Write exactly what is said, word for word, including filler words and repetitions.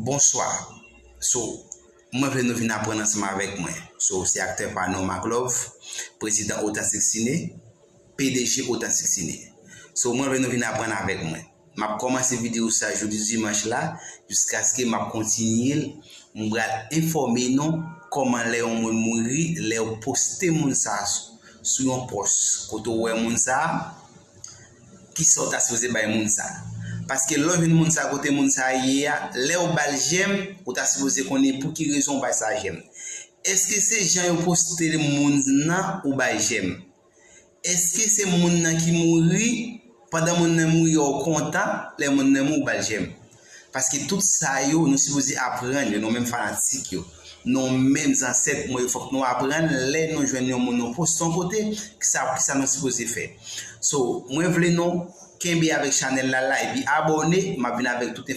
Bonswa. So, mwen vle nou vin aprann ansanm avèk mwen. So, se aktè pa nou Marc Love, prezidan Otantik Sine, P D G Otantik Sine. So, mwen vle nou vin aprann avèk mwen. M ap kòmanse videyo sa jodi dimanch la, jiskaske m ap kontinye l. M pral enfòme nou kòman lè yon moun mouri, lè yo poste moun sa sou yon pòs, kote w wè moun sa, kisa w ta sipoze bay moun sa. Paske lè w jwenn moun sa kote moun sa ye a, lè w ba l jèm, ou ta sipoze konnen pou ki rezon w bay sa jèm. Èske se jan yo poste moun nan ou bay jèm? Èske se moun nan ki mouri pandan moun nan mouri a w kontan lè moun nan mouri ou ba l jèm? Paske tout sa yo, nou sipoze aprann yo, nou menm fanatik yo, nou menm zansèt mwen yo, fòk nou aprann lè nou jwenn yon moun nou poste yon kote, kisa, kisa nou sipoze fè. So, mwen vle nou kenbe avèk chanèl la la epi abòne, m ap vin avèk tout